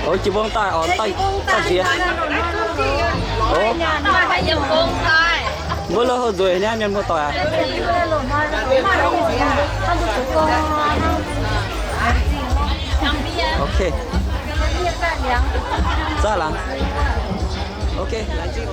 Ov, jiu mbong daaih, ov, daaih, daaih ziex. Ov. Mbuo lo houh nzueic nyei mienh muoz-doic aac. Ok. Zaah laangz. Ok, laengz zingh.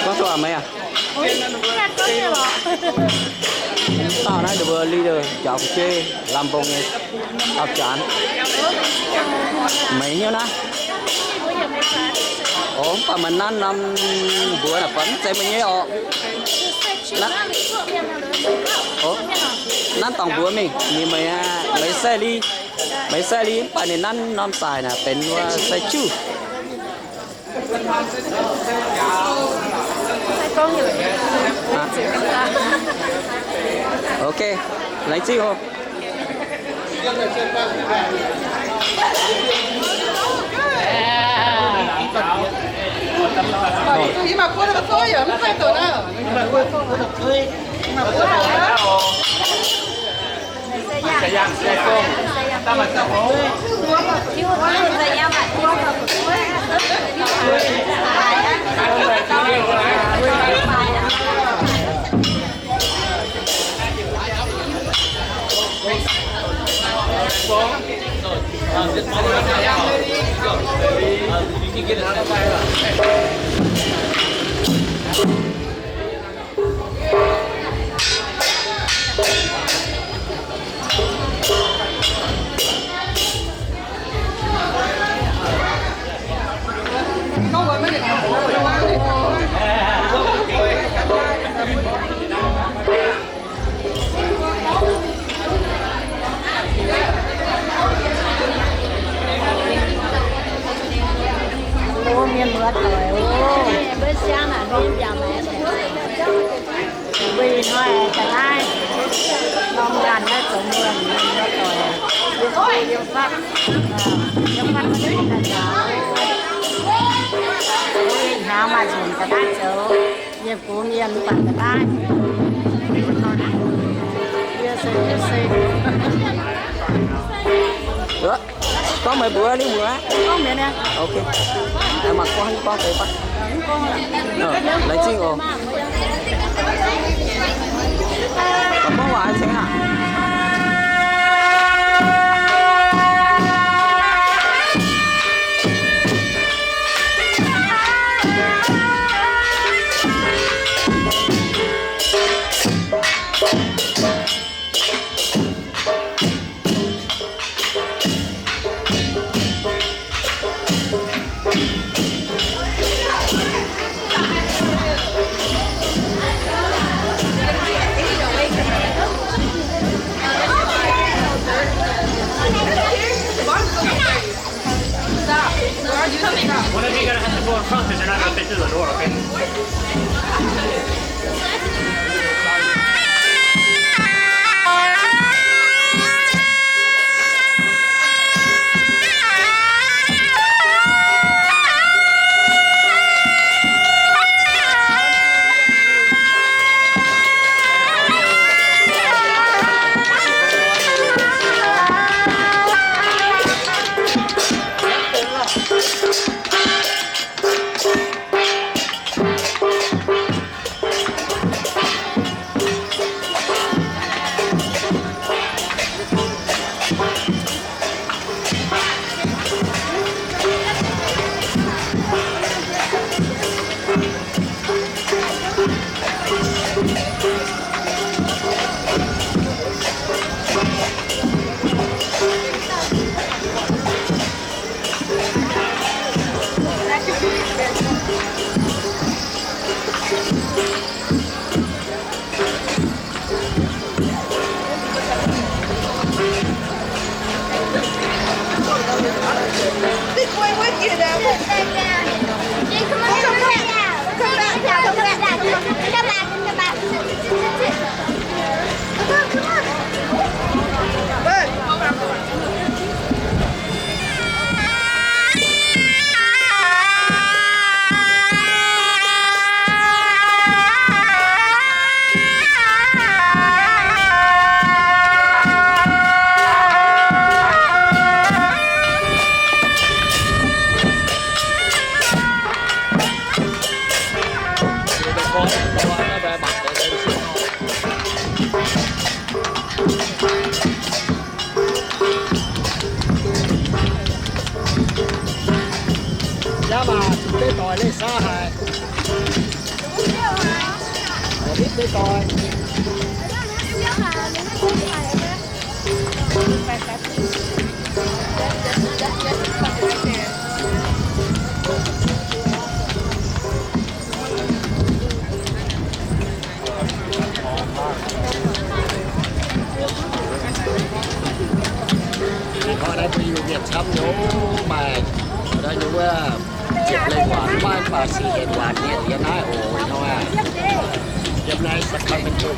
Có số ảo mấy à? Tao naaiv ndau leader jaux fu'jueiv lamh mbong nyei taux janx. Meih hnyouv naaiv? Ov, mv baac meih nanv norm mbuox naaic buatc mv zeiz meih nyei orqc. Nanv dorngc mbuox mingh, ninh meih, meih sai li, meih sai li mv baac ninh nanv norm saaix naaic benx wuov sai juv. Ok, laengz zingh oc. Mbuo mienh muoz-doic oc. Mbuo ih hnoi ga'naaiv norm ganh naaiv zoux mienh muoz-doic, yiem fatv, yiem fatv maiv duqv daaih nzaaux. Mbuo ih hnoi maaih nzunc ga'naaiv zoux. Yie gox mienh mv baac daaih. Yie se, yie se. Gorngv meih mbuox ninh mbuo. Gorngv mi'aqv. Ok. Mangc gorngv, gorngv deix fai? Laengz zingh oc. Gorngv waac cingx aqv. One of you gonna have to go in front because you're not gonna fit through the door, okay? Jaav maac, deix doic leih saav haic. Hitv deix doic. Ninh hnoi naaiv mbuo Iu-Mienh camv nyei, maaih hnoi naaiv nyei wuov ziepc lengh waanc maiv baac siec yietc waanc nyei yiem naaiv oc, hnoi yiem naaiv Sacramento.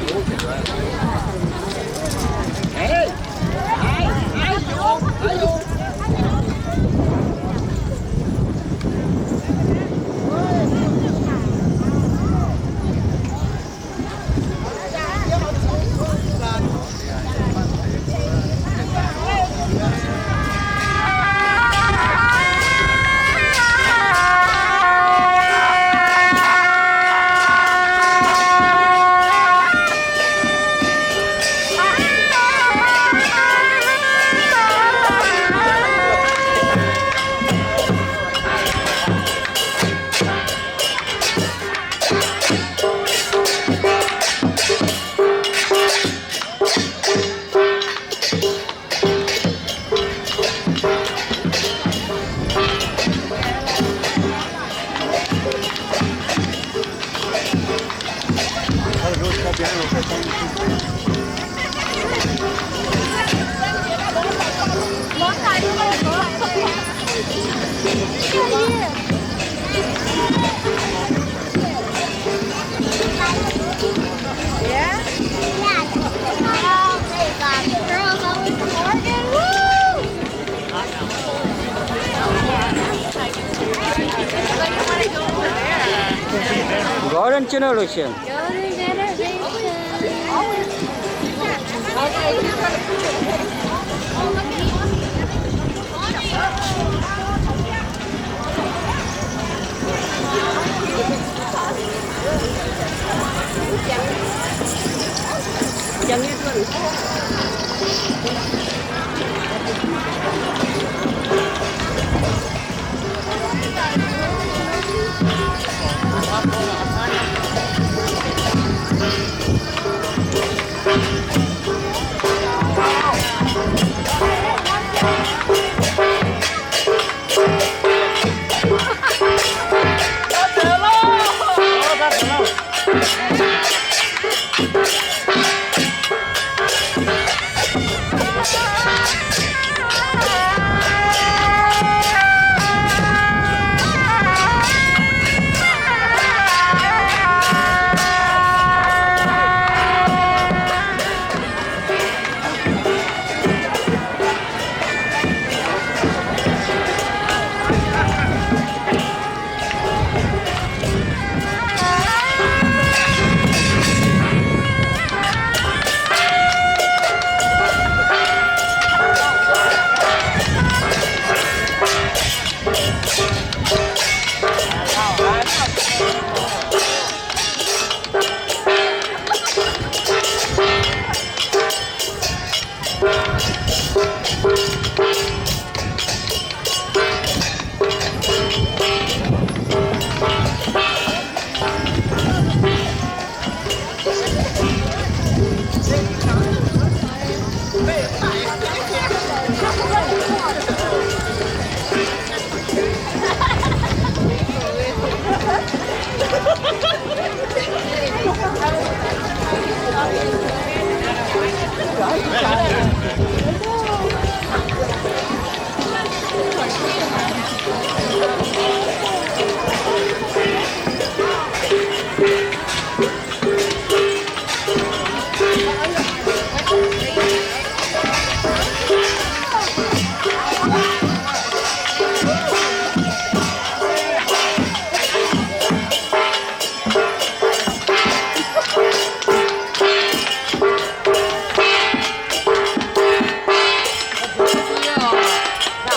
Generation.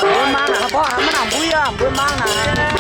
Mbuo mangc naaic, mborqv maiv nangc mbuo yaac mbuo mangc naaic.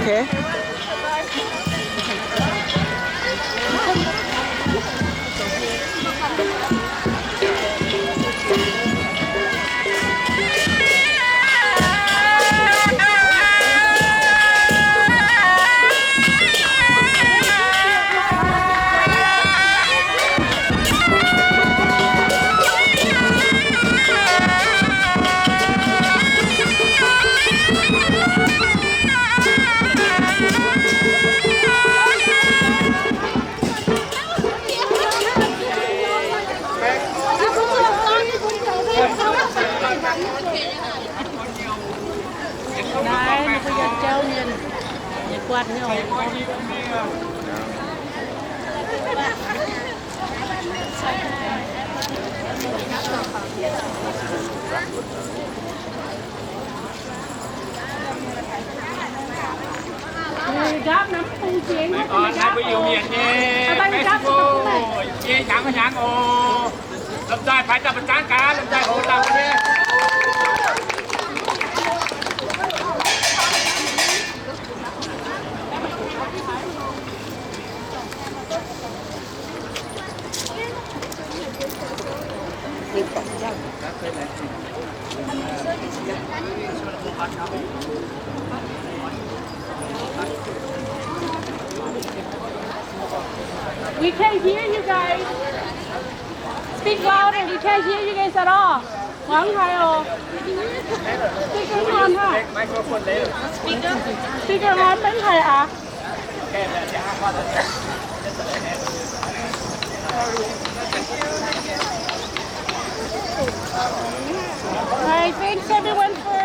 Okay. Naaiv ninh mbuo yiem jauv mienh, ninh guanh nyei oc. Ih, nqaapv namv bung jiex nyei, ih, nqaapv oc. Ih, nqaapv oc. Lomh nzoih faix dauh ba'zangv gaax, lomh nzoih hoc dauh nyei. We can't hear you guys. Speak louder. We can't hear you guys at all. Muangx haic oc. Speaker on, huh? Speaker on, maiv haic aqv. All right, thanks everyone for